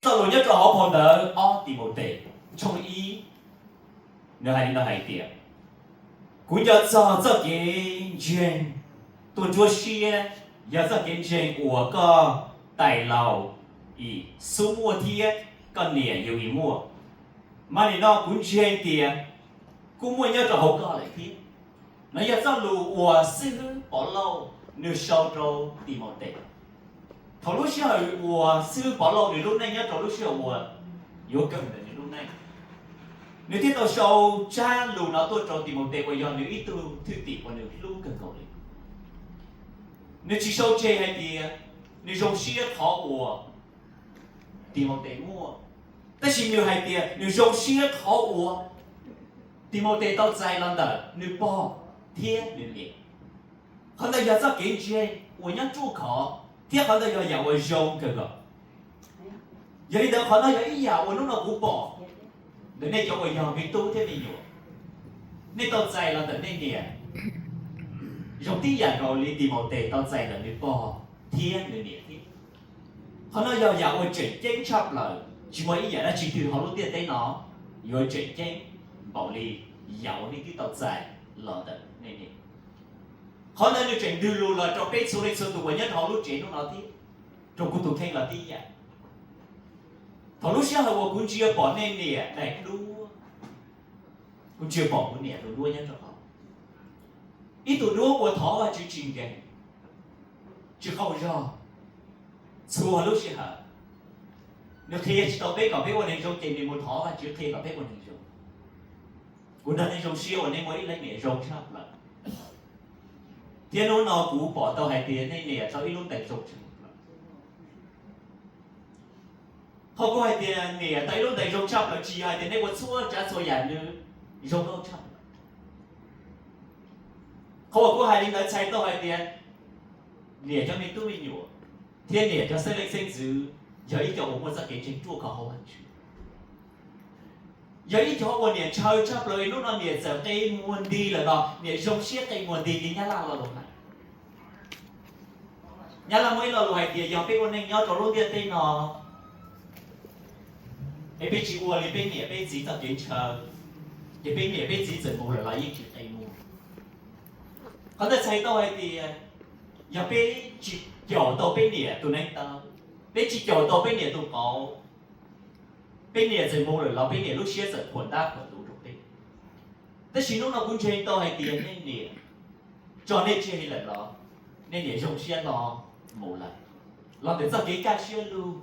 Txoj lus nyob rau hauv phau ntawv ob Timautes tshooj ib, nws hais li no hais tias, kuv nco txog txoj kev ntseeg tuaj nruab siab, yog txoj kev ntseeg uas koj tais laus Xus muaj thiab koj niam Yus-is muaj. Mas nim no kuv ntseeg tias kuj muaj nyob rau hauv koj lawm thiab. No yog txoj lus uas xib hwb Pov Lauj nws sau rau Timautes. Thaum lub sij hawm uas xib hwb Pov Lauj nws lub neej nyob rau lub sij hawm uas yuav kawg ntawm nws lub neej, nws thiaj tau sau tsab lus no tuaj rau Timautes uas yog nws ib tug thwj tim uas nws hlub kawg nkaus li. Nws tsis sau tseg hais tias nws zoo siab qhov uas Timautes muaj, tab sis nws hais tias nws zoo siab qhov uas Timautes tau txais los ntawm nws pog thiab nws niam. Qhov ntawd yog txoj kev ntseeg uas nyob ruaj khov, thiab qhov ntawd yog yam uas zoo kawg nkaus. Yog li ntawd qhov no yog ib yam uas hnub no kuv pom ntawm nej cov uas yog me tub thiab me nyuam, nej tau txais los ntawm nej niam zoo tib yam nkaus li Timautes tau txais ntawm nws pog thiab nws niam thiab. Qhov no yog yam uas tseem ceeb tshaj plaws, tsis muaj ib yam dab tsi twg hauv lub ntiaj teb no yuav tseem ceeb npaum li yam uas nej twb tau txais los ntawm nej niam. Qhov ntawd nws tseem ntws lus los rau peb txhua leej txhua tus uas nyob rau hauv lub tsev hnub no thiab, rau kuv tus kheej los tib yam. Thaum lub sij hawm uas kuv ntsia pom nej niam daim duab, kuv ntsia pom kuv niam tus duab nyob rau hauv, ib tug duab uas thov Vajtswv tsis nkees, tsis qaug zog. Txhua lub sij hawm nws qhia tsis tau peb kom peb ua neeg zoo ces nws mus thov Vajtswv qhia kom peb ua neeg zoo. Kuv nrog nej zoo siab uas nej muaj ib leej niam zoo tshaj plaws, thiab hnub no kuv pom tau hais tias nej niam tau ib lub ntees zoo tshaj plaws. Qhov kuv hais tias niam tau ib lub ntees zoo tshaj plaws tsis yog hais tias nej ua txhua tsav txhua yam nws zoo nkauj tshaj plaws. Qhov uas kuv hais li ntawd txhais tau hais tias niam cov me tub me nyuam thiab niam cov xeeb leej xeeb ntxwv yog ib co uas muaj txoj kev ntseeg ruaj khov hauv Vajtswv. Yog ib co uas niam ntshaw tshaj plaws, hnub no niam txawm qi muag nti lawm los niam zoo siab qi muag nti li Nyab Laj lo lus hais. Nyab Laj muaj ib lo lus hais tias yog peb ua neej nyob rau lub ntiaj teb no es peb tsis ua li peb niam peb txiv txoj kev ntshaw, ces peb niam peb txiv txawm mus lawm los yeej tsis qi muag. Qhov ntawd txhais tau hais tias yog peb tsis caum tau peb niam tus neev taw, peb tsis caum tau peb niam tus qauv, peb niam txawm mus lawm los peb niam lub siab txawm khuam ntab khuam ntuv rau peb. Tab sis hnub no kuv ntseeg tau hais tias nej niam tso nej tseg lawm los nej niam zoo siab hlo mus lawm, los ntawm txoj kev kaj siab lug,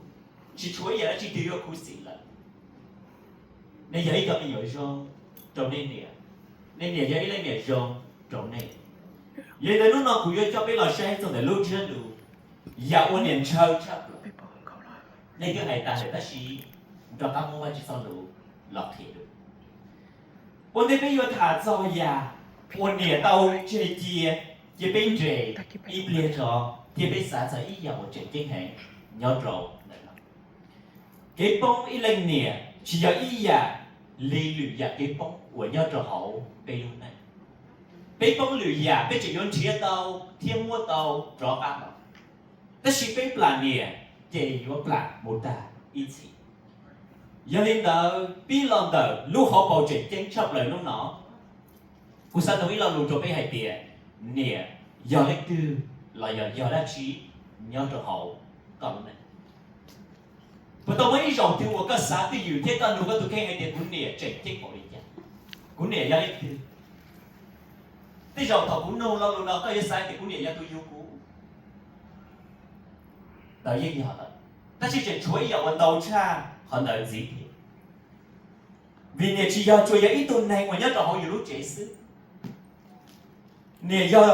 tsis tshuav ib yam dab tsi twg yuav khuv xim lawm. Nej yog ib co me nyuam zoo rau nej niam, nej niam yog ib leej niam zoo rau nej. Yog li ntawd hnub no kuv yuav coj peb los saib txog ntawm lub ntsiab lus yam uas niam ntshaw tshaj plaws. Nej twb hais tas lawm tab sis rov qab muab Vajtswv txoj lus los qhia dua. Ua ntej peb yuav tham txog yam uas niam tau tseg cia, cia peb nres ib pliag tso thiab peb xav txog ib yam uas tseem ceeb heev nyob rau ntawm no. Kev poob ib leej niam tsis yog ib yam li lwm yam kev poob uas nyob rau hauv peb lub neej. Peb poob lwm yam peb tseem yuav nrhiav tau thiab muab tau rov qab los, tab sis peb plam niam ces yuav plam mus tag ib txhis. Yog li ntawd pib los ntawm lub hauv paus tseem ceeb tshaj plaws hnub no, kuv xav nug ib lo lus rau peb hais tias niam yog leej twg los yog yog dab tsi nyob rau hauv koj lub neej? Puas tau muaj ib zaug twg uas koj xav twj ywm thiab koj nug koj tus kheej hais tias kuv niam tseem ceeb npaum li cas? Kuv niam yog leej twg? Tej zaum thaum kuv nug lo lus no koj yuav xav tias kuv niam yog tus yug kuv. Ntawd yeej yog lawm, tab sis tseem tshuav ib yam uas ntau tshaj qhov ntawd ntxiv thiab. Vim niam tsis yog tsuas yog ib tug neeg uas nyob rau hauv yus lub tsev xwb. Niam yog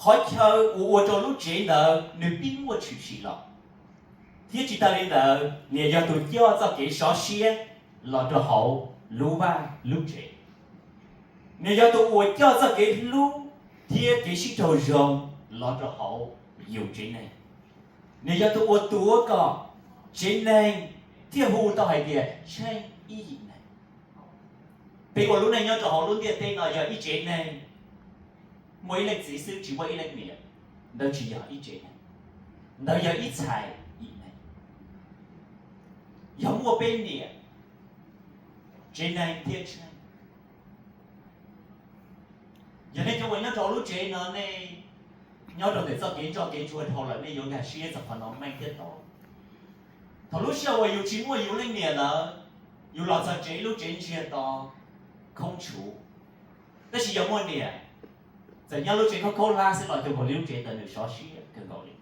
qhov chaw uas ua rau lub tsev ntawd nws pib muaj tshwm sim los, thiab tsis tas li ntawd niam yog tus coj txoj kev sov siab los rau hauv lub vaj lub tsev. Niam yog tus uas coj txoj kev hlub thiab kev sib raug zoo los rau hauv yus tsev neeg. Niam yog tus uas tuav kom tsev neeg thiaj hu tau hais tias tsheej ib yim neeg. Peb ua lub neej nyob rau hauv lub ntiaj teb no yog ib tsev neeg, muaj ib leej txiv xwb tsis muaj ib leej niam, ntawd tsis yog ib tsev neeg, ntawd yog ib txhais yim neeg. Yog muaj peb niam, tsev neeg thiab tsheb. Yog nej cov uas nyob rau lub tsev no, nej nyob rau ntawm txoj kev ntsoj kev ntsuag dhau lawm, nej yuav nkag siab txog qhov no meej thiab tau. Thaum lub sij hawm uas yus tsis muaj yus leej niam lawm, yus los txog tsev, lub tsev ntsiag to, khoob tshuv. Tab sis yog muaj niam, txawm nyob lub tsev khaub khaub hlab xwb los cuag nkaus li lub tsev ntawd nws sov siab kawg nkaus li.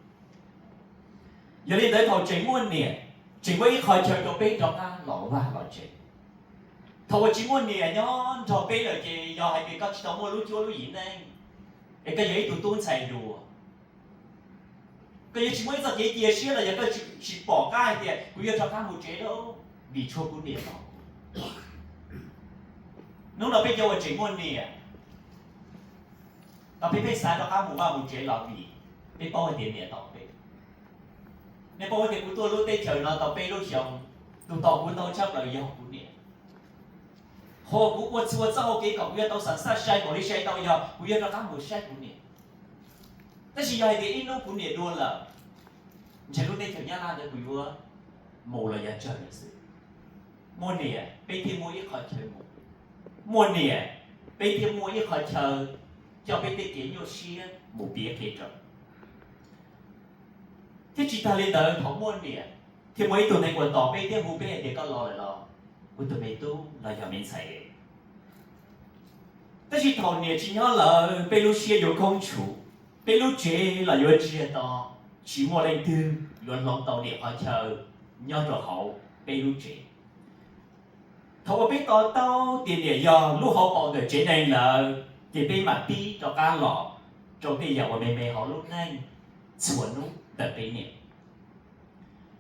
Yog li ntawd thaum tseem muaj niam, tseem muaj ib qho chaw rau peb rov qab los vaj los tsev. Thaum uas tsis muaj niam nyob nrog peb lawm ces yog hais tias koj tsis tau muaj lub cuab lub yig neej, es koj yog ib tug tub ntxhais hluas, koj yuav tsis muaj ib txoj kev cia siab los yog koj tsis pom qab hais tias kuv yuav rov qab mus tsev lawm vim tshuav kuv niam los. Hnub no peb cov uas tseem muaj niam, tau peb pheej xav rov qab mus vaj mus tsev los vim peb paub hais tias niam tos peb. Nej paub hais tias kuv tuaj lub teb chaws no tau peb lub xyoo, tus tos kuv ntau tshaj plaws yog kuv niam. Qhov kuv ua txhua txoj hau kev kom kuv yuav tau xam xaj sai npaum li sai tau yog kuv yuav rov qab mus saib kuv niam. Tab sis yog hais tias ib hnub kuv niam dua lawm, ntshe lub teb chaws Nyab Laj ntawd kuv yuav mus los yog tsawg lawm xwb. Muaj niam peb thiaj muaj ib qho chaw mus, muaj niam peb thiaj muaj ib qho chaw coj peb tej kev nyuaj siab mus piav qhia rau. Thiab tsis tag li ntawd, thaum muaj niam thiaj muaj ib tug neeg uas tos peb thiab hu peb hais tias koj los lawm los, kuv tus me tub los yog me ntxhais. Tab sis thaum niam tsis nyob lawm, peb lub siab yuav khoob tshuv, peb lub tsev los yuav ntsiag to, tsis muaj leej twg yuav hloov tau niam qhov chaw nyob rau hauv peb lub tsev. Thaum uas peb to taub tias niam yog lub hauv paus ntawm tsev neeg lawm, ces peb mam pib rov qab los rau tej yam uas me me hauv lub neej txhua hnub ntawm peb niam.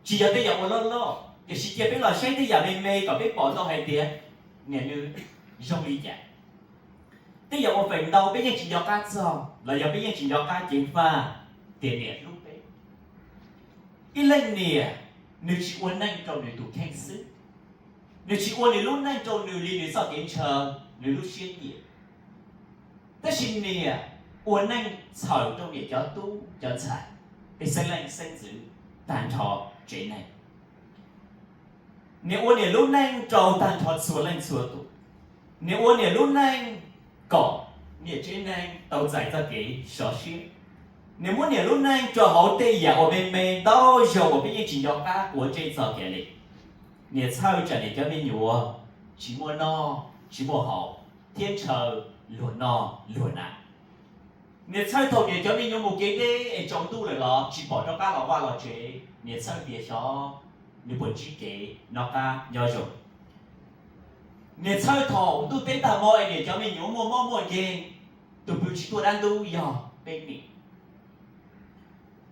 Tsis yog tej yam uas loj loj, tiam sis cia peb los saib tej yam me me kom peb pom tau hais tias niam nws zoo li cas. Tej yam uas feem ntau peb yeej tsis nco qab txog los yog peb yeej tsis nco qab ceev faj tias niam hlub peb. Ib leej niam, nws tsis ua neej rau nws tus kheej xwb, nws tsis ua nws lub neej rau nws li nws txoj kev ntshaw, nws lub siab nyiam. Tab sis niam ua neej txhawm rau niam cov tub cov ntxhais, peb xeeb leej xeeb ntxwv, tag nrho tsev neeg. Niam ua niam lub neej rau tag nrho txhua leej txhua tus. Niam ua niam lub neej kom niam tsev neeg tau txais txoj kev sov siab. Niam muab niam lub neej rau hauv tej yam uas me me ntau zaus uas peb yeej tsis nco qab quav ntsej txog kiag li. Niam txhawj tsam niam cov me nyuam tsis muaj noj tsis muaj haus thiab ntshaw luag noj luag hnav. Niam txhawj thaum niam cov me nyuam mus kev deb es tsaus ntuj lawm los tsis pom rov qab los vaj los tsev, niam txhawj tias xyov nws puas ntsib kev noj qab nyob zoo. Niam txhawj thaum ntuj teb tag hmo es niam cov me nyuam muaj mob muaj nkeeg, tus pw tsis tuaj dab ntub yog peb niam.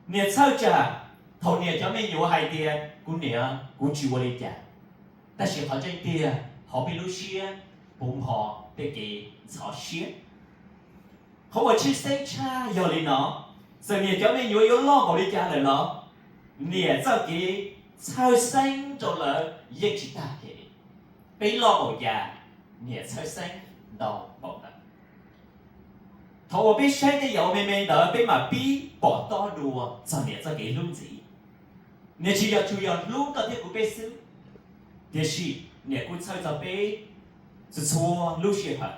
Niam txhawj tsam thaum niam cov me nyuam hais tias kuv niam kuv tsis ua li cas, tab sis qhov tseeb tiag hauv peb lub siab puv npo tej kev ntxhov siab. Qhov uas tshwj xeeb tshaj yog li no, txawm niam cov me nyuam yuav loj npaum li cas lawm los, niam txoj kev txhawj xeeb rau lawv yeej tsis tag kiag li. Peb loj npaum cas, niam txhawj xeeb ntau npaum ntawd. Thaum uas peb saib tej yam uas me me ntawd peb mam pib pom tob dua txog niam txoj kev hlub ntxiv. Niam tsis yog tsuas yog hlub koj thiab kuv peb xwb, tiam sis niam kuj txhawj txog peb txhua txhua lub sij hawm.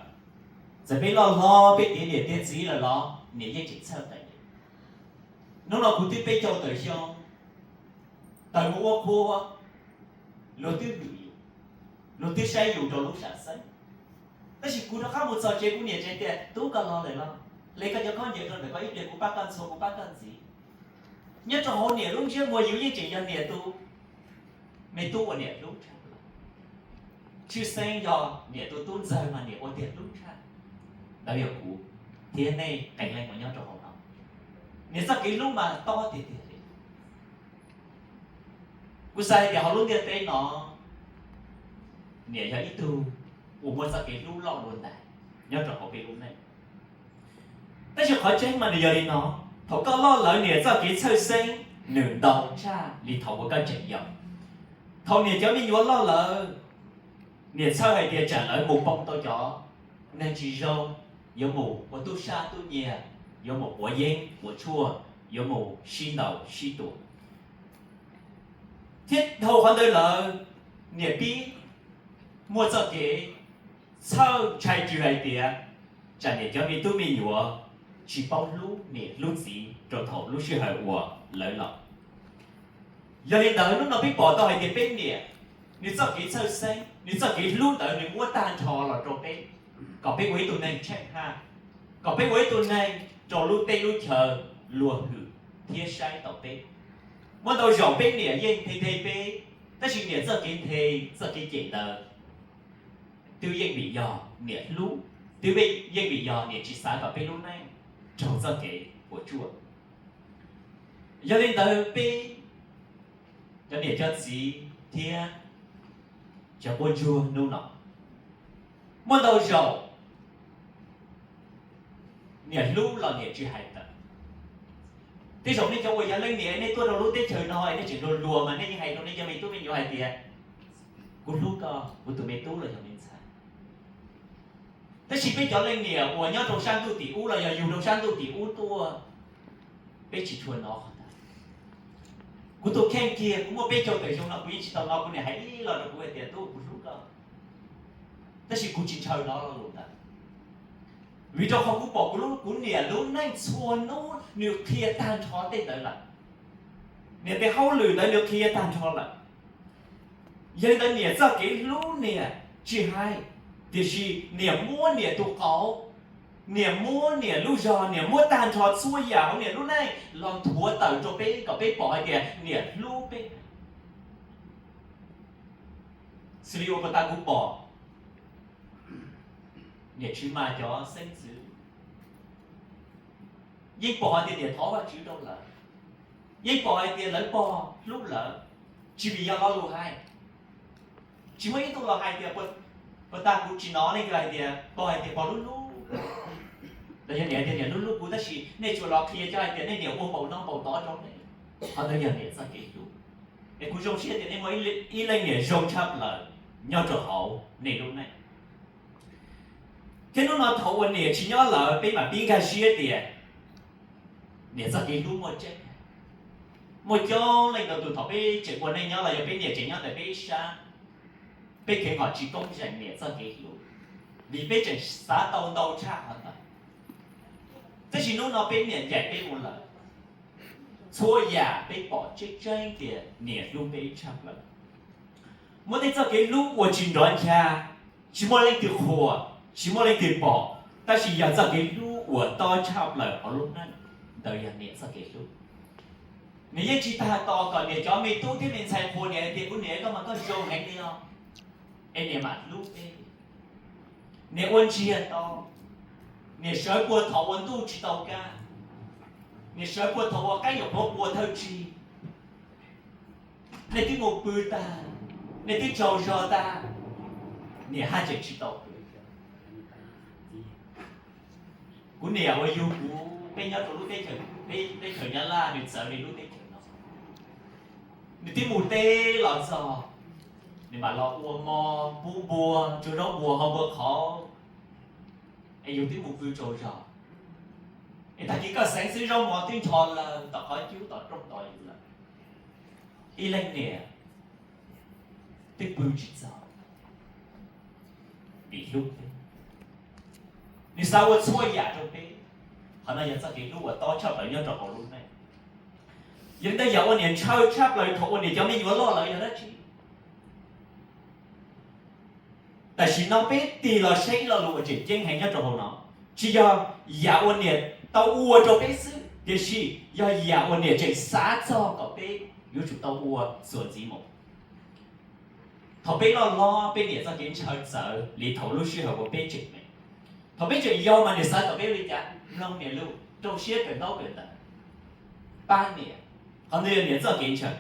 Txawm peb loj hlob peb tiav niam tiav txiv lawm los niam yeej tseem txhawj tawm. Hnub no kuv twb peb caug tawm xyoo, tawm mus ua qhua, luag twb hwm yus, luag twb saib yus rau lub sam xeeb. Tab sis kuv rov qab mus txog tsev kuv niam tsev tias, tub, koj los lawm los? Hle koj cov khaub ncaws rau ntawm koj, ib pliag kuv pab koj ntxhua, kuv pab koj ntxiv. Nyob rau hauv niam lub ntsiab muag yus yeej tseem yog niam tus me tub uas niam hlub tshaj. Tshwj xeeb yog niam tus tub ntxawg mas niam ua tiag hlub tshaj. Ntawd yog kuv thiab nej qee leej uas nyob rau hauv no, niam txoj kev hlub mas tob tiag tiag li. Kuv xav hais tias hauv lub ntiaj teb no, niam yog ib tug uas muaj txoj kev hlub loj dua ntais nyob rau hauv peb lub neej. Tab sis qhov tseeb mas nws yog li no, thaum koj loj lawm niam txoj kev txhawj xeeb nws ntau tshaj li thaum uas koj tseem yau. Thaum niam cov me nyuam loj lawm, niam txhawj hais tias tsam lawv mus poob tau cov neeg tsis zoo, yuav mus ua tub sab tub nyiag, yuav mus quav yeeb quav tshuaj, yuav mus sib ntaus sib tua. Thiab dhau qhov ntawd lawm, Niam pib muaj txoj kev txhawj ntshai tsw hais tias tsam niam cov me tub me nyuam tsis paub hlub niam hlub txiv rau thaum lub sij hawm uas lawv laus. Yog li ntawd hnub no peb pom tau hais tias peb niam, nws txoj kev txhawj xeeb, nws txoj kev hlub ntawd nws muab tag nrho los rau peb, kom peb ua ib tug neeg tsheej haj, kom peb ua ib tug neeg rau lub teb lub chaw luag hwm thiab saib tau peb. Muaj ntau zaus peb niam yeej nthe nthe peb, tab sis niam txoj kev nthe, txoj kev cem ntawd twb yeej vim yog niam hlub, twb yeej vim yog niam tsis xav kom peb lub neej raug txoj kev puas tsuaj. Yog li ntawd peb cov niam cov txiv thiab cov quas ntsuag hnub no, muaj ntau zaus niam hlub los niam tsis hais tawm. Tej zaum nej cov uas yog leej niam nej tuaj rau lub teb chaws no es nej tseem hluas hluas mas nej yeej hais rau nej cov me tub me nyuam hais tias, kuv hlub koj, kuv tus me tub los yog me ntxhais. Tab sis peb cov leej niam uas nyob rau sab ntuj tim ub los yog yug rau sab ntuj tim ub tuaj, peb tsis tshua hnov qhov ntawd. Kuv tus kheej kiag kuv muaj peb caug tawm xyoo no kuv yeej tsis tau hnov kuv niam hais ib los rau kuv hais tias, tub, kuv hlub koj. Tab sis kuv tsis ntshaw hnov lo lus ntawd, vim rau qhov kuv pom kuv, kuv niam lub neej txhua hnub nws qhia tag nrho tej ntawd lawm. Niam tes hauj lwm ntawd nws qhia tag nrho lawm. Yog li ntawd niam txoj kev hlub niam tsis hais, tiam sis niam muab niam tus qauv, niam muab niam lub zog, niam muab tag nrho txhua yam hauv niam lub neej los nthuav tawm rau peb kom peb pom hais tias niam hlub peb. Xws li uas puag ta kuv pom niam tsis mas cov xeeb ntxwv yeej pom hais tias niam thov Vajtswv rau lawv, yeej pom hais tias lawv pog hlub lawv, tsis vim yog lo lus hais. Tsis muaj ib tug los hais tias, puag ta kuv tsis hnov leej twg hais tias pog hais tias pog hlub hlub, los yog niam hais tias niam hlub hlub kuv, tab sis nej tsuas los qhia cov hais tias nej niam ua npaum no npaum tod rau nej. Qhov ntawd yog niam txoj kev hlub. Es kuv zoo siab tias nej muaj ib leej niam zoo tshaj plaws nyob rau hauv nej lub neej. Thiab hnub no thaum uas niam tsis nyob lawm peb mam pib nkag siab tias niam txoj kev hlub muaj tseeb. Muaj coob leej ntau tus thaum peb tseem ua neej nyob los yog peb niam tseem nyob ntawm peb ib sab, peb kheev kom tsis koob zeem niam txoj kev hlub, vim peb tseem xav tau ntau tshaj qhov ntawd. Tab sis hnub no peb niam ncaim peb mus lawm, txhua yam peb pom tseeb tseeb tias niam hlub peb tshaj plaws. Muaj tej txoj kev hlub uas tsis nrov ncha, tsis muaj leej twg qhuas, tsis muaj leej twg pom, tab sis yog txoj kev hlub uas tob tshaj plaws hauv lub neej, ntawd yog niam txoj kev hlub. Nws yeej tsis tas tos kom niam cov me tub thiab me ntxhais qhuas niam hais tias, kuv niam, koj mas koj zoo heev li os. Es niam mam hlub peb. Niam ua ntsiag to, niam sawv puag thaum uas ntuj tsis tau kaj, niam sawv puag thaum uas qaib nyuam qhuav puas thawj tsig. Nej twb mus pw tag, nej twb tsaug zog tag, niam haj tseem tsis tau pw. Kuv niam uas yug kuv, peb nyob rau lub teb chaws, teb chaws Nyab Laj, nws txawv li lub teb chaws no. Nws twb mus teb los txog, nws mam los ua mov, pub npua, tsuav zaub npua ho npua qhauv, es yus twb mus pw tsaug zog. Es tag kis koj xeev xwb zaub mov twb ncho lawm tom qhov cub tom rooj tos yus lawm. Ib leej niam twb pw tsis txog vim hlub peb. Nws xav ua txhua yam rau peb. Qhov no yog txoj kev hlub uas tob tshaj plaws nyob rau hauv lub neej. Yog li ntawd yam uas niam ntshaw tshaj plaws thaum uas niam cov me nyuam loj lawm yog dab tsi? Tam sim no peb tig los saib ib lo lus uas tseem ceeb heev nyob rau hauv no, tsis yog yam uas niam tau ua rau peb xwb, tiam sis yog yam uas niam tseem xav txog kom peb yuav tsum tau ua txuas ntxiv mus. Thaum peb loj hlob peb niam txoj kev ntshaw txawv li thaum lub sij hawm uas peb tseem me. Thaum peb tseem yau mas niam xav kom peb ua li cas? Mloog niam lus, rau siab kawm ntaub kawm ntawv, pab niam. Qhov ntawd yog niam txoj kev ntshaw.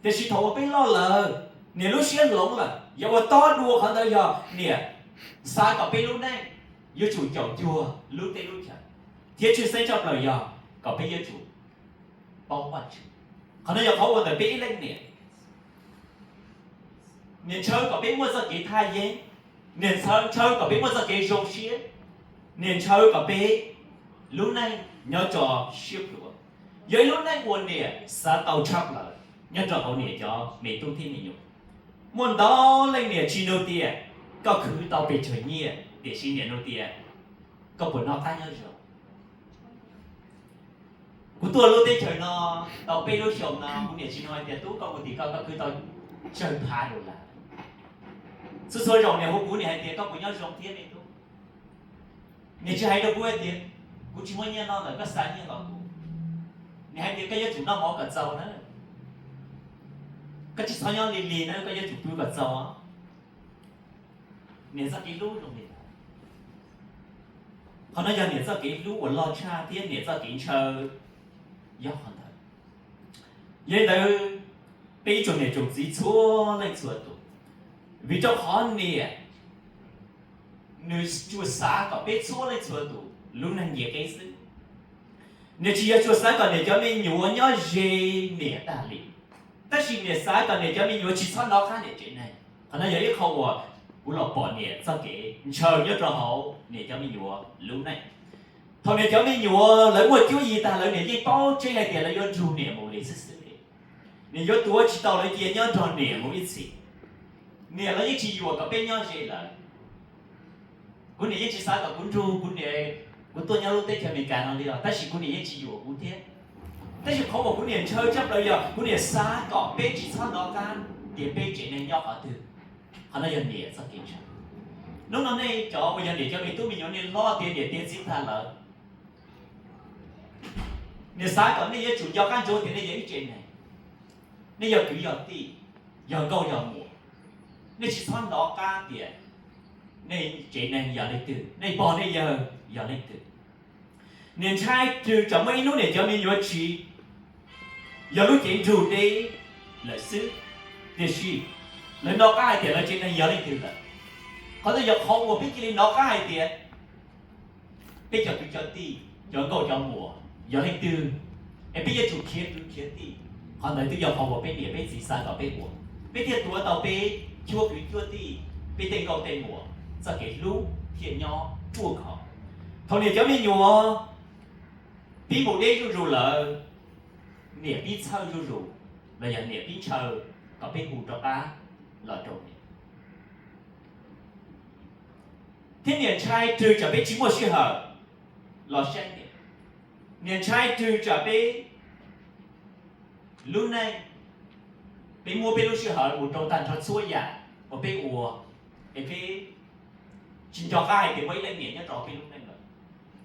Tiam sis thaum uas peb loj lawm, niam lub siab hloov lawm, yog ua tob dua qhov ntawd yog niam xav kom peb lub neej yuav tsum caum cuag lub teb lub chaw, thiab tshwj xeeb tshaj plaws yog kom peb yuav tsum paub Vajtswv. Qhov no yog qhov ua ntawm peb ib leej niam. Niam ntshaw kom peb muaj txoj kev thaj yeeb, niam ntshaw kom peb muaj txoj kev zoo siab, niam ntshaw kom peb lub neej nyob tso siab plhuav. Yog ib lub neej uas niam xav tau tshaj plaws nyob rau hauv niam cov me tub thiab me nyuam. Muaj ntau leej niam tsis nug tias koj khwv tau pes tsawg nyiaj, tiam sis niam nug tias koj puas noj qab nyob zoo. Kuv tuaj lub teb chaws no tau peb lub xyoo no, kuv niam tsis nug hais tias tub, koj mus tim koj, koj khwv tau tsawg phav dollar. Txhua txhua zaus niam hu kuv, niam hais tias koj puas nyob zoo thiab me tub. Niam tsis hais rau kuv hais tias kuv tsis muaj nyiaj noj lawm, koj xa nyiaj los kuv. Niam hais tias koj yuav tsum noj mov kom txaus na, koj tsis txhob nyob lig lig na, koj yuav tsum pw kom txaus. Niam txoj kev hlub zoo li ntawd. Qhov no yog niam txoj kev hlub uas loj tshaj thiab niam txoj kev ntshaw yog qhov ntawd. Yog li ntawd, peb ib tsoom niam tsoom txiv txhua leej txhua tus, vim rau qhov niam nws tsuas xav kom peb txhua leej txhua tus lub neej nce qeb xwb. Niam tsis yog tsuas xav kom niam cov me nyuam nyob ze niam tag li, tab sis niam xav kom niam cov me nyuam tsis txhob nov qab niam tsev neeg. Qhov no yog ib qho uas kuv los pom niam txoj kev ntshaw nyob rau hauv niam cov me nyuam lub neej. Thaum niam cov me nyuam lawv muaj cuab yig tag, lawv niam yeej paub tseeb hais tias lawv yuav nrug niam mus li xwb xwb li. Niam yuav tuav tsis tau lawv cia nyob nrog niam mus ib txhis. Niam los yeej tsis yuam kom peb nyob ze lawv. Kuv niam yeej tsis xav kom kuv nrug kuv niam, kuv tuaj nyob lub teb chaws Amelikas no li os, tab sis kuv niam yeej tsis yuam kuv thiab. Tab sis qhov uas kuv niam ntshaw tshaj plaws yog kuv niam xav kom peb tsis txhob nov qab tias peb tsev neeg nyob qhov twg. Qhov no yog niam txoj kev ntshaw. Hnub no nej cov uas yog niam cov me tub me nyuam, nej hlob tiav niam tiav txiv tag lawm, niam xav kom nej yuav tsum nco qab ntsoov tias nej yog ib tsev neeg, nej yog kwv yog tij, yog nkauj yog muam. Nej tsis txhob nov qab tias nej tsev neeg yog leej twg, nej pog nej yawg yog leej twg. Niam ntshai rwg tsam muaj ib hnub niam cov me nyuam tsis yog lub cev nrug deb lawm xwb, tiam sis lawv nov qab hais tias lawv tsev neeg yog leej twg lawm. Qhov ntawd yog qhov uas peb cia li nov qab hais tias peb cov kwv cov tij, cov nkauj cov muam yog leej twg, es peb yuav tsum khiav kwv khiav tij. Qhov ntawd twb yog qhov uas peb niam peb txiv xav kom peb ua, peb thiaj tuav tau peb cuab kwv cuab tij, peb tej nkauj tej muam txoj kev hlub thiaj nyob ruaj khov. Thaum niam cov me nyuam pib mus deb zuj zus lawm, niam pib txhawj zuj zus, los yog niam pib ntshaw kom peb hu rov qab los rau niam. Thiab niam ntshai rwg tsam peb tsis muaj sij hawm los saib niam. Niam ntshai rwg tsam peb lub neej, peb muab peb lub sij hawm mus rau tag nrho txhua yam uas peb ua, es peb tsis nco qab hais tias muaj ib leej niam nyob rau peb lub neej lawm.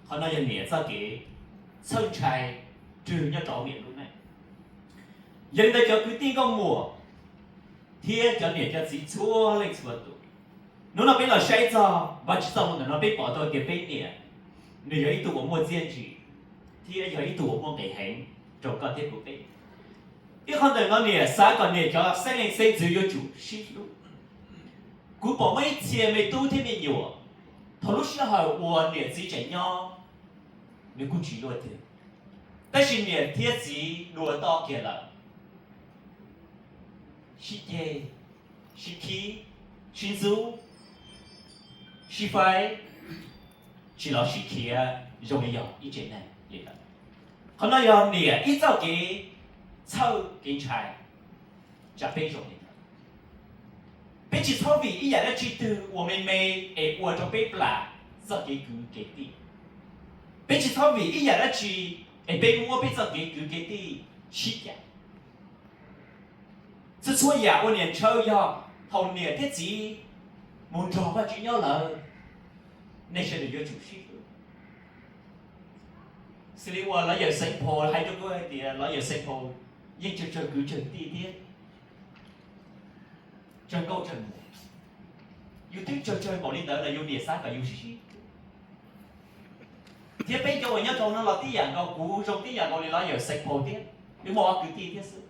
Qhov no yog niam txoj kev txhawj ntshai rwg nyob rau niam lub neej. Yog li ntawd cov kwv tij nkauj muam thiab cov niam cov txiv txhua leej txhua tus, hnub no peb los saib txog Vajtswv txoj lus ntawm no, peb pom tau tias peb niam nws yog ib tug uas muaj txiaj ntsig thiab yog ib tug uas muaj nqis heev rau koj thiab kuv peb. Ib qho ntawm no niam xav kom niam cov xeeb leej xeeb ntxwv yuav tsum sib hlub. Kuv pom muaj ib txhia me tub thiab me nyuam, thaum lub sij hawm uas niam txiv tseem nyob, nws kuj tsis luaj twg, tab sis niam thiab txiv dua toj kiag lawm, sib ceg, sib khib, sib ntxub, sib faib, tsis los sib khiav zoo li yog ib tsev neeg li lawm. Qhov no yog niam ib txoj kev txhawj kev ntshai tsam peb zoo li ntawd. Peb tsis txhob vim ib yam dab tsi twg uas me me es ua rau peb plam txoj kev kwv kev tij. Peb tsis txhob vim ib yam dab tsi es peb muab peb txoj kev kwv kev tij sib cam. Txhua txhua yam uas niam ntshaw yog thaum niam thiab txiv mus nrog Vajtswv nyob lawm, nej sawv daws yuav tsum sib hlub. Xws li uas lawv yawm Xeev Phaum hais rau kuv hais tias lawv yawm Xeev Phaum yeej tsawg tsawg kwv tsawg tij thiab tsawg nkauj tsawg muam. Yus twb tsawg tsawg npaum li ntawd los yus niam xav kom yus sib sib thiab peb cov uas nyob rau no los tib yam nkaus, kuv zoo tib yam nkaus li lawv yawm Xeev Phaum thiab, wb muaj ob kwv tij thiab xwb.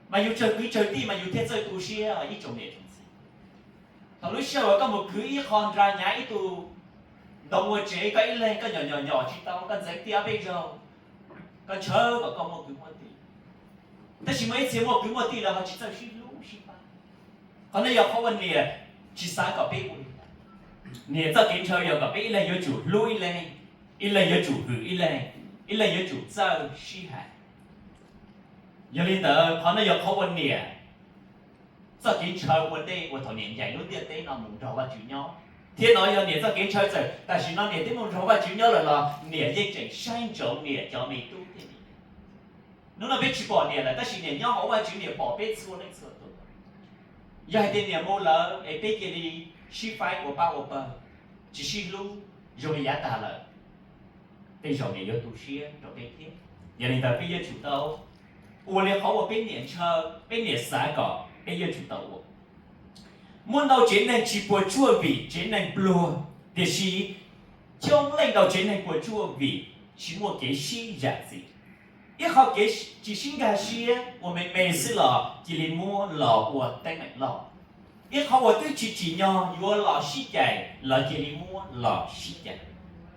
Mas yus tsawg kwv tsawg tij mas yus thiaj txawj tu siab ib tsoom niam tsoom txiv. Thaum lub sij hawm koj mus kwv ib qho nra hnyav ib tug ntoo ua tsev, koj ib leeg koj nyom nyom nyom tsis tau, koj ntxeev tiaj ob peb zaug, koj ntshaw kom koj muaj kwv muaj tij. Tab sis muaj ib txhia muaj kwv muaj tij lawm ho tsis txawj sib hlub sib pab. Qhov no yog qhov uas niam tsis xav kom peb ua li ntawd. Niam txoj kev ntshaw yog kom peb ib leeg yuav tsum hlub ib leeg, ib leeg yuav tsum hwm ib leeg, ib leeg yuav tsum txawj sib hais. Yog li ntawd qhov no yog qhov uas niam txoj kev ntshaw ua ntej uas thaum niam ncaim lub ntiaj teb no mus nrog Vajtswv nyob. Thiab no yog niam txoj kev ntshaw txawm tam sim no niam twb mus nrog Vajtswv nyob lawm los niam yeej tseem saib ntsoov niam cov me tub thiab me nyuam. Hnub no peb tsis pom niam lawm tab sis niam nyob hauv Vajtswv niam pom peb txhua leej txhua tus. Yog hais tias niam mus lawm es peb cia li sib faib ua pab ua pawg, tsis sib hlub, zoo li yav tag lawm, tej zaum niam yuav tu siab rau peb thiab. Yog li ntawd peb yuav tsum tau ua li qhov uas peb niam ntshaw, peb niam xav kom peb yuav tsum tau ua. Muaj ntau tsev neeg tsis puas tsuaj vim tsev neeg pluag, tiam sis coob leej ntau tsev neeg puas tsuaj vim tsis muaj kev sib zam txim. Ib qho kev tsis sib nkag siab uas me me xwb los cia li muab los ua teeb meem loj. Ib qho uas twb tsis tsim nyog yuav los sib cais los cia li muab los sib cais.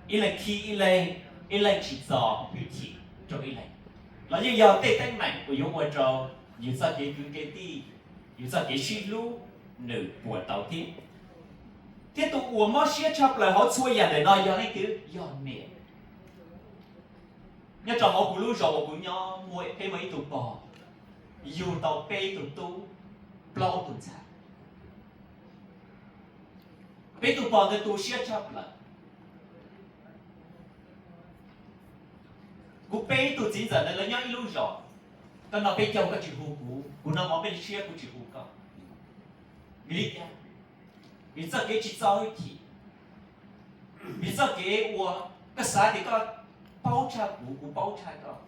Ib leeg khib ib leeg, ib leeg tsis txo hwj chim rau ib leeg, los yeej yog tej teeb meem uas yuav ua rau yus txoj kev kwv kev tij, yus txoj kev sib hlub nws puas tau thiab. Thiab tus uas mob siab tshaj plaws hauv txhua yam ntawm no yog leej twg? Yog niam. Nyob rau hauv kuv lub zos uas kuv nyob muaj, peb muaj ib tug pog yug tau peb tug tub, plaub tug ntxhais. Peb tug pog ntawd tu siab tshaj plaws. Kuv peb tug txiv ntxawm ntawd lawv nyob ib lub zos, koj noj peb caug koj tsis hu kuv, kuv noj mov peb siab kuv tsis hu koj. Vim li cas? Vim txoj kev tsis txo hwj chim, vim txoj kev uas koj xav tias koj paub tshaj kuv, kuv paub tshaj koj.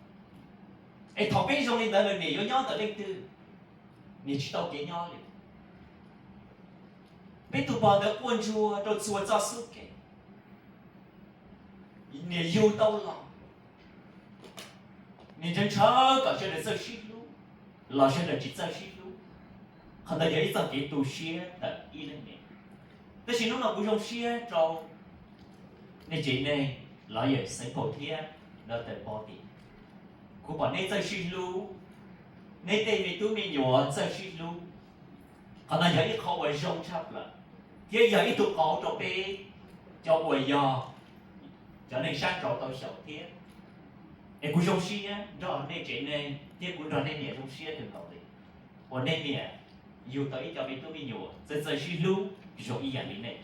Es thaum peb zoo li ntawd lawm niam yuav nyob ntawm leej twg? Niam tsis tau kev nyob li. Peb tug pog ntawd quaj ntsuag rau txhua txoj xub kev. Niam yug tau los, niam ntshaw ntshaw kom sawv daws txawj sib hlub, los sawv daws tsis txawj sib hlub. Qhov ntawd yog ib txoj kev tu siab ntawm ib leej niam. Tab sis hnub no kuv zoo siab rau nej tsev neeg, los yawm Xeev Phaum thiab Dr. Pov Tim. Kuv pom nej txawj sib hlub, nej tej me tub me nyuam txawj sib hlub. Qhov no yog ib qho uas zoo tshaj plaws, thiab yog ib tug qauv rau peb cov uas yog cov neeg sab nraud tau xyaum thiab. Es kuv zoo siab nrog nej tsev neeg thiab kuv nrog nej niam zoo siab kawg nkaus li uas nej niam yug tau ib co me tub me nyuam txawj txawj sib hlub zoo ib yam li nej.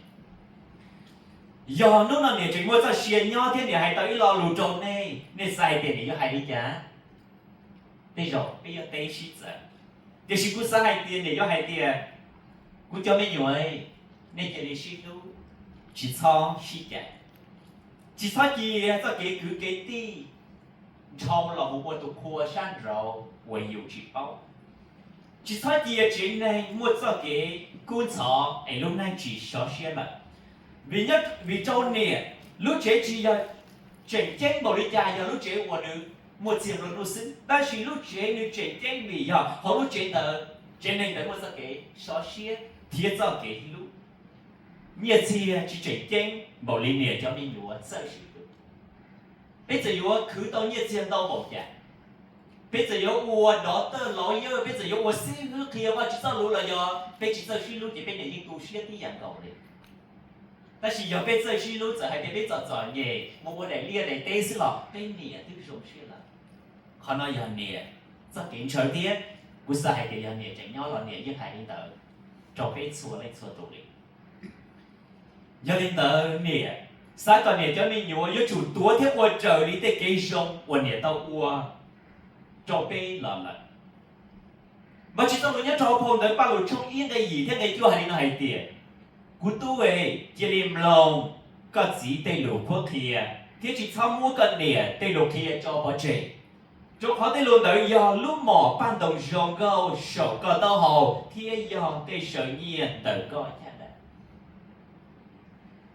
Yog hnub no niam tseem muaj txoj sia nyob thiab niam hais tau ib lo lus rau nej, nej xav hais tias niam yuav hais li cas? Tej zaum peb yuav teb sib txawv, tiam sis kuv xav hais tias niam yuav hais tias, kuv cov me nyuam, nej cia li sib hlub, tsis txhob sib cais, tsis txhob cia txoj kev kwv kev tij nrhau los mus ua tus qhua sab nraud uas yus tsis paub. Tsis txhob cia tsev neeg muaj txoj kev kub ntxhov es lub neej tsis sov siab lawm. Vim nyob, vim rau niam, lub tsev tsis yog tseem ceeb npaum li cas yog lub tsev uas nws muaj txiag nplua nuj xwb, tab sis lub tsev nws tseem ceeb vim yog hauv lub tsev ntawd tsev neeg ntawd muaj txoj kev sov siab thiab txoj kev hlub. Nyiaj txiag tsis tseem ceeb npaum li niam cov me nyuam txawj sib hlub. Peb txawm yuav khwv tau nyiaj txiag ntau npaum cas, peb txawm yuav ua doctor, lawyer, peb txawm yuav ua xib hwb qhia Vajtswv txoj lus los yog peb tsis txawj sib hlub ces peb niam yeej tu siab tib yam nkaus li. Tab sis yog peb txawj sib hlub, txawm hais tias peb txom txom nyem mus ua daim liaj daim teb xwb los peb niam twb zoo siab lawm. Qhov no yog niam txoj kev ntshaw thiab kuv xav hais tias yog niam tseem nyob los niam yeej hais li ntawd rau peb txhua leej txhua tus li. Yog li ntawd niam xav kom niam cov me nyuam yuav tsum tuav thiab ua raws li tej kev zoo uas niam tau ua rau peb los lawm. Vajtswv txoj lus nyob rau hauv phau ntawv Pajlug tshooj ib nqe yim thiab nqe cuaj hais li no hais tias, kuv tub es, cia li mloog koj txiv tej lus qhuab qhia, thiab tsis txhob muab koj niam tej lus qhia tso pov tseg, rau qhov tej lus ntawd yog lub mom paj ntoos zoo nkauj saum koj taub hau thiab yog tej saw nyiaj ntawm koj caj dab.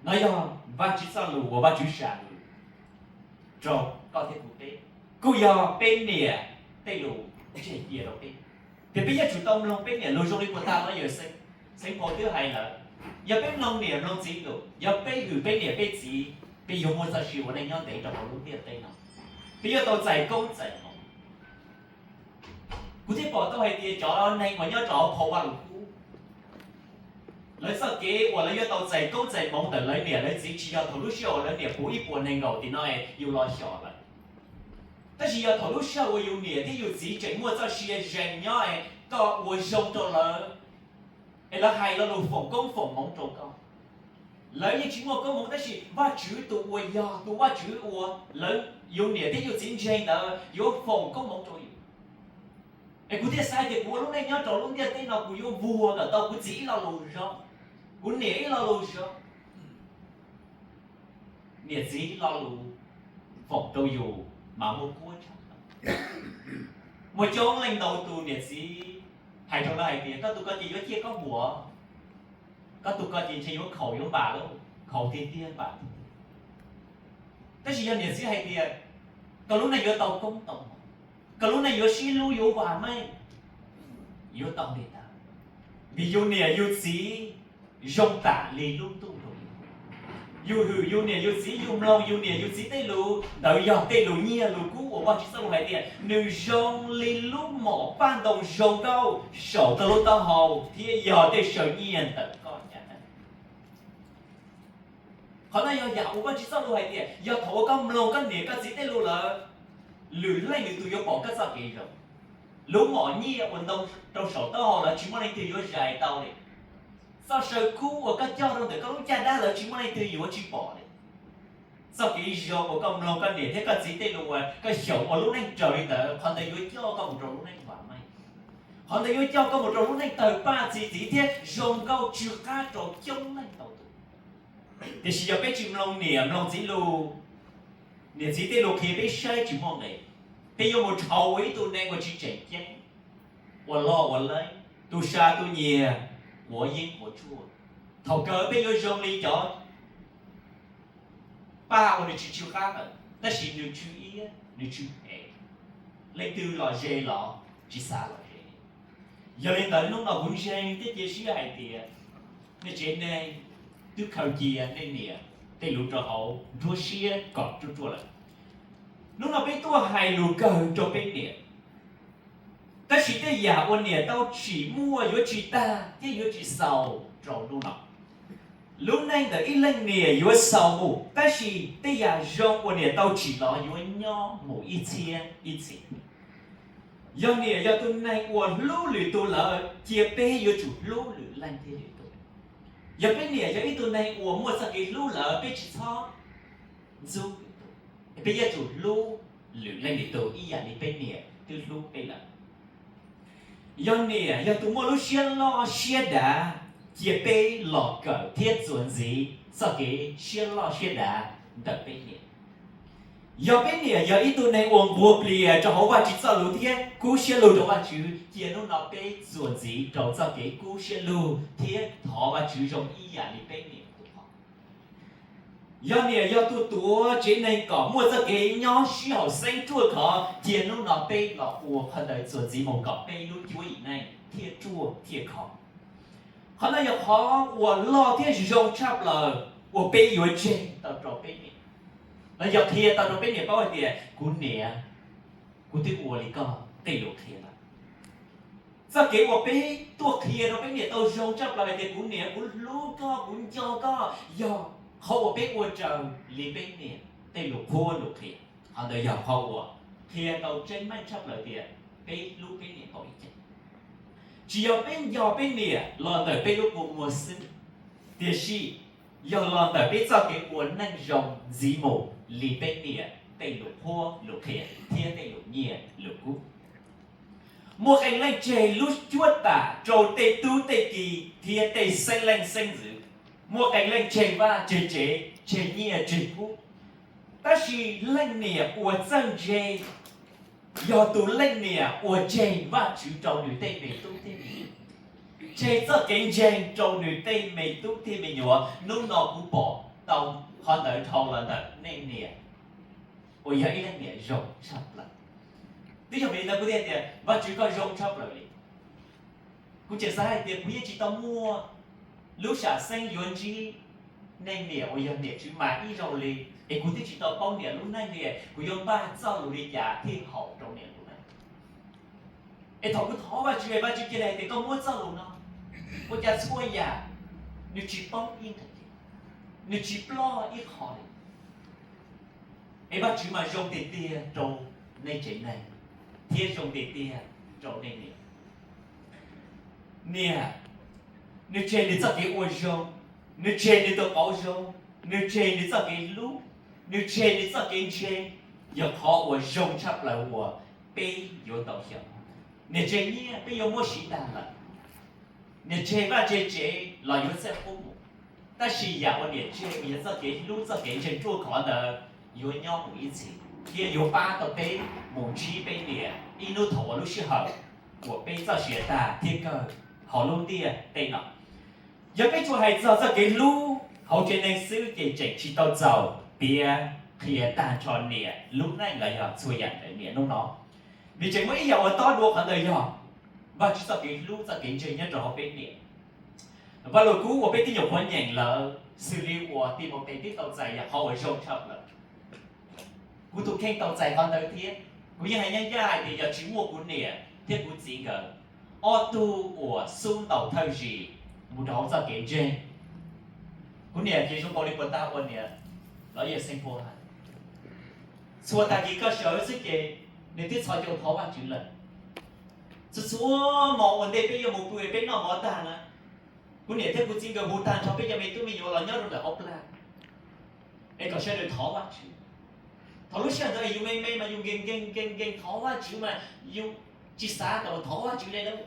No yog Vajtswv txoj lus uas Vajtswv sam lus rau koj thiab kuv peb, kuj yog peb niam tej lus tseg cia rau peb, tias peb yuav tsum tau mloog peb niam lus zoo li puas tas no. Yawm Xeev Phaum twb hais lawm, yog peb mloog niam mloog txiv lus, yog peb hwm peb niam peb txiv, peb yuav muaj txoj sia ua neej nyob ntev rau hauv lub ntiaj teb no, peb yuav tau txais koob txais hmoov. Kuv thiaj pom tau hais tias cov neeg uas nyob rau hauv phau Vajluskub, lawv txoj kev uas lawv yuav tau txais koob txais hmoov ntawm lawv niam lawv txiv tsis yog thaum lub sij hawm uas lawv niam puv ib puas nees nkaum tim no es yus los xyom lawm. Tab sis yog thaum lub sij hawm uas yus niam thiab yus txiv tseem muaj txoj sia zees nyob es koj ua zoo rau lawv, es lawv hais lo lus foom koob foom hmoov rau koj. Lawv yeej tsis muaj koob hmoov tab sis Vajtswv tus uas yog tus Vajtswv uas lawv, yus niam thiab yus txiv ntseeg ntawd yuav foom koob hmoov rau yus. Es kuv thiaj xav tias kuv ua lub neej nyob rau lub ntiaj teb no kuv yuav vuag kom tau kuv txiv ib lo lus zoo, kuv niam ib lo lus zoo. Niam txiv lo lus foom rau yus mas muaj kuab tshaj. Muaj coob leej ntau tus niam txiv hais rau lawv hais tias koj tus koj ces yuav ciaj koj muam, koj tus koj ces ntshe yuav khaus yuav npam lawm, khaus tiag tiag npam tiag. Tab sis yog niam txiv hais tias koj lub neej yuav tau koob tau hmoov, koj lub neej yuav sib hlub yuav vam meej, yuav tau li ntawd. Vim yus niam yus txiv zoo tam li lub ntuj rau yus. Yus hwm yus niam yus txiv, yus mloog yus niam yus txiv tej lus, ntawd yog tej lus nyiaj lus kub uas Vajtswv txoj lus hais tias nws zoo li lub mom paj ntoo zoo nkauj saum koj lub taub hau thiab yog tej saw nyiaj ntawm koj caj dab. Qhov no yog yam uas Vajtswv txoj lus hais tias yog thaum uas koj mloog koj niam koj txiv tej lus lawm, lwm leej lwm tus yuav pom koj txoj kev zoo. Lub mom nyiaj uas ntoo rau saum taub hau lawm tsis muaj leej twg yuav zais tau li. Txoj saw kub uas koj coj rau ntawm koj lub caj dab lawm tsis muaj leej twg yuav tsis pom li. Txoj kev zoo uas koj mloog koj niam thiab koj txiv tej lus uas koj xyaum ua lub neej raws li ntawd, qhov ntawd yuav coj koj mus rau lub neej vam meej. Qhov ntawd yuav coj koj mus rau lub neej tawg paj txi txiv thiab zoo nkauj tsw qab rau coob leej ntau tus. Tiam sis yog peb tsis mloog niam mloog txiv lus, niam txiv tej lus qhia peb saib tsis muaj nqis, peb yuav mus dhau ua ib tug neeg uas tsis tseem ceeb, uas loj uas leeb, tu sa tu nyiag, quav yeeb quav tshuaj. Thaum kawg peb yuav zoo li cov paj uas nws tsis tsw qab lawm tab sis nws tsw iab nws tsw phem, leej twg los ze los tsis xav los ze. Yog li ntawd hnub no kuv ntseeg thiab cia siab hais tias nej tsev neeg twb khaws cia nej niam tej lus rau hauv nruab siab kom ruaj ruaj lawm. Hnub no peb tuaj hais lus kawg rau peb niam. Tab sis tej yam uas niam tau tsim muaj yuav tsis tag thiab yuav tsis xaus rau hnub no. Lub neej ntawm ib leej niam yuav xaus mus, tab sis tej yam zoo uas niam tau tsim los yuav nyob mus ib txhiab ib txhis. Yog niam yog tus neeg uas hlub lwm tus lawm, cia peb yuav tsum hlub lwm leej thiab lwm tus. Yog peb niam yog ib tug neeg uas muaj txoj kev hlub lawm, peb tsis txhob ntxub lwm tus, peb yuav tsum hlub lwm leej lwm tus ib yam li peb niam twb hlub peb lawm. Yog niam yog tus muaj lub siab loj siab dav, cia peb los kawm thiab txuas ntxiv txoj kev siab loj siab dav ntawm peb niam. Yog peb niam yog ib tug neeg uas nquag plias rau hauv Vajtswv txoj lus thiab kub siab lug rau Vajtswv, cia hnub no peb txuas ntxiv rau txoj kev kub siab lug thiab thov Vajtswv zoo ib yam li peb niam tus qhov. Yog niam yog tus tuav tsev neeg kom muaj txoj kev nyob sib haum xeeb ruaj khov, cia hnub no peb los ua qhov ntawd txuas ntxiv mus kom peb lub cuab yim neej thiaj ruaj thiaj khov. Qhov no yog qhov uas loj thiab zoo tshaj plaws uas peb yuav ntseeg tau rau peb niam, los yog qhia tau rau peb niam paub hais tias kuv niam, kuv twb ua li koj tej lus qhia lawm. Txoj kev uas peb tuaj qhia rau peb niam tau zoo tshaj plaws hais tias kuv niam, kuv hlub koj, kuv nco koj, yog qhov uas peb ua raws li peb niam tej lus qhuab lus qhia. Qhov ntawd yog qhov uas qhia tau tseeb meej tshaj plaws tias peb hlub peb niam npaum li cas. Tsis yog peb nco peb niam los ntawm peb lub kua muag xwb, tiam sis yog los ntawm peb txoj kev ua neej zoo ntxiv mus li peb niam tej lus qhuab lus qhia thiab tej lus nyiaj lus kub. Muaj qee leej tseg lub cuab tam rau tej tub tej ki thiab tej xeeb leej xeeb ntxwv. Muaj qee leej tseg vaj tseg tsev, tseg nyiaj tseg kub. Tab sis leej niam uas txawj ntse yog tus leej niam uas tseg Vajtswv rau nws tej me tub thiab me nyuam, tseg txoj kev ntseeg rau nws tej me tub thiab me nyuam. Hnub no kuv pom tau qhov ntawd dhau los ntawm nej niam uas yog ib leej niam zoo tshaj plaws. Twb yog vim li ntawd kuv thiaj tias Vajtswv koj zoo tshaj plaws li. Kuv tseem xav hais tias kuv yeej tsis tau muaj lub sam xeeb yuav ntsib nej niam uas yog niam tswv mas ib zaug li, es kuv twb tsis tau paub niam lub neej li, kuv yuav npaj txoj lus li cas thiaj haum rau niam lub neej? Es thaum kuv thov Vajtswv, Vajtswv cia li hais tias koj muab txoj lus no, ua cas txhua yam nws tsis poob ib nqe, nws tsis ploj ib qho li. Es Vajtswv mas zoo tiag tiag rau nej tsev neeg thiab zoo tiag tiag rau nej niam. Niam, Nws tseg nws txoj kev ua zoo, nws tseg nws tus qauv zoo, nws tseg nws txoj kev hlub, nws tseg nws txoj kev ntseeg, yog qhov uas zoo tshaj plaws uas peb yuav tau xyaum. Niam tseg nyiaj peb yuav muab siv tag lawm, niam tseg vaj tseg tsev los yuav txawj qub mus. Tab sis yam uas niam tseg yog txoj kev hlub txoj kev ntseeg ruaj khov ntawd yuav nyob mus ib txhis thiab yuav pab tau peb mus ntsib peb niam ib hnub thaum uas lub sij hawm uas peb txoj sia tag thiab kawg hauv lub ntiaj teb no. Yog peb tsuas hais txog txoj kev hlub hauv tsev neeg xwb ces tseem tsis tau txaus piav qhia tag nrho niam lub neej los yog txhua yam ntawm niam hnub no. Vim tseem muaj ib yam uas tob dua qhov ntawd yog Vajtswv txoj kev hlub txoj kev ntseeg nyob rau hauv peb niam. Vaj Lug Kub uas peb tib nyuam qhuav nyeem lawm xws li uas Timautes twb tau txais yam qhov uas zoo tshaj plaws. Kuv tus kheej tau txais qhov ntawd thiab. Kuv yeej hais ncaj ncaj hais tias yog tsis muaj kuv niam thiab kuv txiv nkawd ob tug uas xub ntaus thawj zis mus rau hauv txoj kev ntseeg, kuv niam ces zoo nkaus li puas tag ua niam los yog xeeb pua hais. Txhua tag kis koj sawv xwb ces nws twb txhos caug thov Vajtswv lawm. Txhua txhua hmo ua ntej peb yuav mus pw peb noj mov tag na, kuv niam thiab kuv txiv nkawd hu tag nrho peb cov me tub me nyuam los nyob rau ntawm hauv plag es kom sawv daws thov Vajtswv. Thaum lub sij hawm ntawd yus me me mas yus nkees nkees nkees nkees thov Vajtswv mas yus tsis xav kom thov Vajtswv li lawm.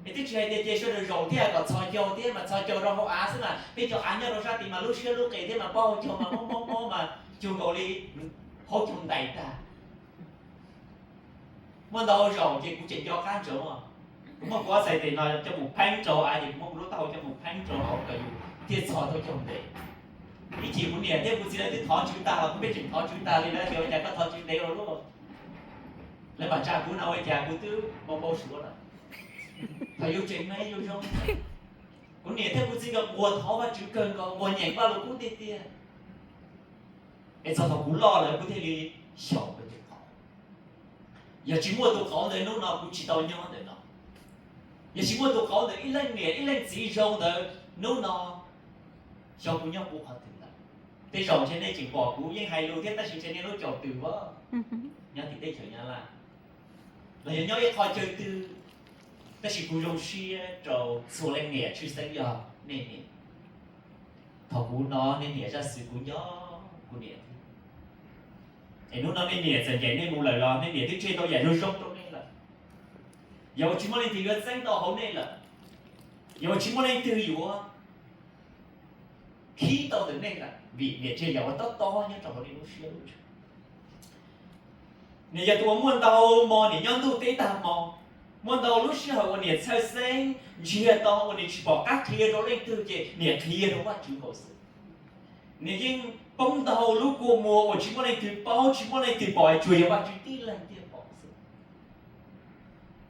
Es twb tsis hais tias cia sawv daws zaum thiab kom txhos caug thiab mas txhos caug rau hauv av xwb mas peb cov av nyob rau sab tid mas lub siab lub qis thiab mas pob hau caug mas mob mob mob mas cuag nkaus li hauv caug ntais tag. Muaj ntau zaus ces kuv tseem nco qab ntsoov, kuv muab kuv ob txhais tes no coj mus pheeb rau av ces kuv muab kuv lub taub hau coj mus pheeb rau hauv kom yus thiaj txhos tau caug ntais. Ib chim kuv niam thiab kuv txiv lawv twb thov Tswv tag los kuv pheej tseem thov Tswv tas li na, tias ua cas koj thov Tswv ntev ua luaj. Lawv mam tsa kuv no ua cas kuv twb npau npau suav lawm. Thaum yus tseem me yus zoo, kuv niam thiab kuv txiv nkawd nquag thov Vajtswv kawg nkaus, nquag nyeem Vajluskub tiag tiag. Es txog thaum kuv loj lawm kuv thiaj li xyaum tus qauv. Yog tsis muaj tus qauv ntawd hnub no kuv tsis tau nyob ntawm no. Yog tsis muaj tus qauv ntawm ib leej niam ib leej txiv zoo ntawd hnub no xyov kuv nyob puv qhov twg lawm. Tej zaum ntshe nej tseem pom kuv yeej hais lus thiab tab sis ntshe nej lub caum twm as, nyob tim teb chaws Nyab Laj los yog nyob ib qho chaw twg, tab sis kuv zoo siab rau txhua leej niam tshwj xeeb yog nej niam. Thaum kuv no nej niam zaj xwm kuv nyob kuv niam thiab. Es hnub no nej niam txawm ncaim nej mus lawm los nej niam twb tseg tau yam zoo zoo rau nej lawm. Yog ua tsis muaj leej twg yuav txeeb tau hauv nej lawm, yog ua tsis muaj leej twg yuav khib tau ntawm nej lawm vim niam tseg yam uas tob tob nyob rau hauv nej lub siab lub ntsws. Niam yog tus uas muaj ntau hmo niam nyob ntuj teb tag hmo, muaj ntau lub sij hawm uas niam txhawj xeeb ntsiag to uas niam tsis pom qab qhia rau leej twg ces niam qhia rau Vajtswv nkaus xwb. Niam yeej poob ntau lub kua muag uas tsis muaj leej twg paub tsis muaj leej twg pom es tsuas yog Vajtswv tib leeg thiaj pom xwb.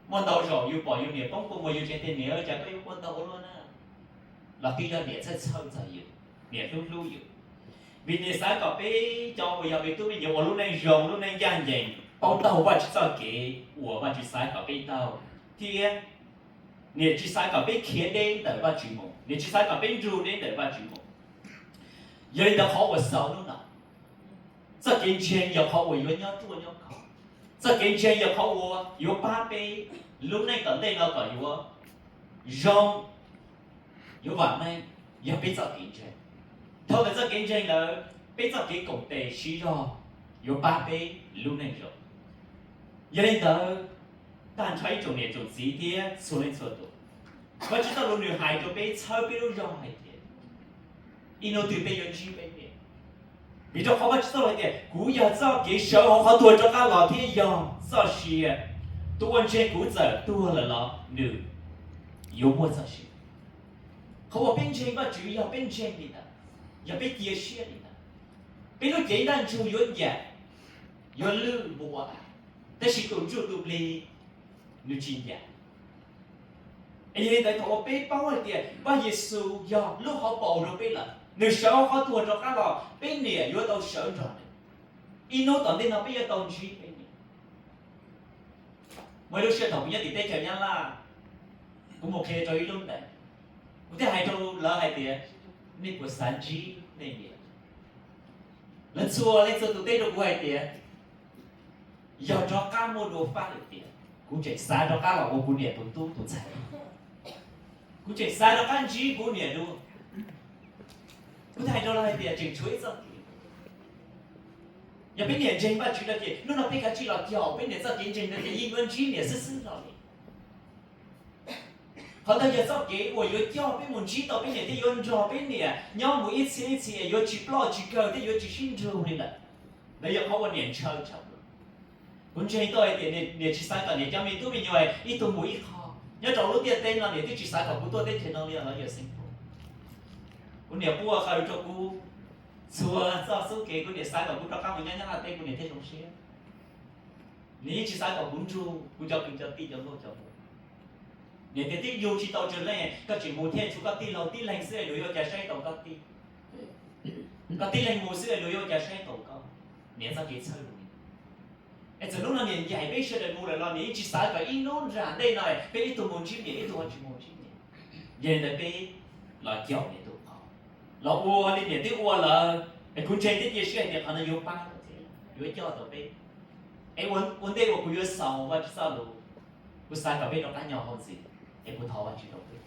Muaj ntau zaus yus pom yus niam poob kua muag yus tseem tias niam cas koj yuav kua ntau ua luaj na, los twb yog niam txhawj txhawj txog yus, niam hlub hlub yus. Vim niam xav kom peb cov uas yog me tub me nyuam ua lub neej zoo lub neej ncaj ncees paub taug Vajtswv txoj kev uas Vajtswv xav kom peb taug, thiab niam tsis xav kom peb khiav deb ntawm Vajtswv mus, niam tsis xav kom peb nrug deb ntawm Vajtswv mus. Yog li ntawd qhov uas xaus hnub no, txoj kev ntseeg yog qhov uas yuav nyob ruaj nyob khov. Txoj kev ntseeg yog qhov uas yuav pab peb lub neej tom ntej no kom yuav zoo, yuav vam meej, yog peb txoj kev ntseeg. Dhau ntawm txoj kev ntseeg ntawd, peb txoj kev koom tes siv zog yuav pab peb lub neej zoo. Yog li ntawd, tag nrho ib tsoom niam tsoom txiv thiab txhua leej txhua tus, Vajtswv txoj lus nws hais rau peb txhawb peb lub zog hais tias ib hnub twg peb yuav ntsib peb niam. Vim rau qhov Vajtswv txoj lus hais tias kuv yog txoj kev sawv hauv qhov tuag rov qab los thiab yog txoj sia. Tus uas ntseeg kuv txawm tuag lawm los nws yuav muaj txoj sia. Qhov uas peb ntseeg Vajtswv yog peb ntseeg li ntawd, yog peb cia siab li ntawd. Peb lub cev ntaj ntsug yuav ncaim, yuav lwj npua, tab sis tus ntsuj tus plig nws tsis ncaim. Es yog li ntawd thaum uas peb paub hais tias Paj Yexus yog lub hauv paus rau peb lawm, nws sawv hauv qhov tuag rov qab los, peb niam yuav tau sawv nrog nws. Ib hnub tom ntej no peb yuav tau ntsib peb niam. Muaj ib lub sij hawm thaum kuv nyob tim teb chaws Nyab Laj, kuv mus qhia rau ib lub ntees, kuv thiaj hais rau lawv hais tias, nej puas xav ntsib nej niam? Lawv txhua leej txhua tus teb rau kuv hais tias, yog rov qab muaj dua fab lwm tiam, kuv tseem xav rov qab los ua kuv niam tus tub tus ntxhais. Kuv tseem xav rov qab ntsib kuv niam dua. Kuv thiaj hais rau lawv hais tias tseem tshuav ib txoj kev. Yog peb niam ntseeg Vajtswv no ces hnub no peb kav tsij los caum peb niam txoj kev ntseeg no ces yeej yuav ntsib niam xwb xwb no li. Qhov ntawd yog txoj kev uas yuav coj peb mus ntsib tau peb niam thiab yuav nrog peb niam nyob mus ib txhis ib txhis es yuav tsis ploj tsis kawg thiab yuav tsis sib nrug li lawm. Ntawd yog qhov uas niam ntshaw tshaj plaws. Kuv ntseeg tau hais tias niam tsis xav kom niam cov me tub me nyuam ib tug mus ib qho. Nyob rau lub ntiaj teb no niam twb tsis xav kom kuv tuaj teb chaws no li os yawm xeeb. Kuv niam quaj qw rau kuv txhua txoj xub kev, kuv niam xav kom kuv rov qab mus nyob Nyab Laj teb kuv niam thiaj zoo siab. Niam yeej tsis xav kom kuv nrug kuv cov kwv cov tij cov nkauj cov muam. Niam tias twb yug tsis tau tsawg leej, koj tseem mus thiaj tshuav koj tij laug tib leeg xwb es luag yuav ua cas saib taus koj tij. Koj tib leeg mus xwb es luag yuav ua cas saib taus koj. Niam txoj kev txhawj li. Es txawm hnub no niam ncaim peb sawv daws mus lawm los niam yeej tsis xav kom ib hnub nram ntej no peb ib tug mus ntsib niam ib tug ho tsis mus ntsib niam. Yog li ntawd peb los caum niam tus qhov, los ua li niam twb ua lawm. Es kuv ntseeg thiab cia siab hais tias qhov no yuav pab tau thiab yuav coj tau peb. Es ua ntej uas kuv yuav xaus Vajtswv txoj lus, kuv xav kom peb rov qab nyob hauv ntxiv, es kuv thov Vajtswv rau peb.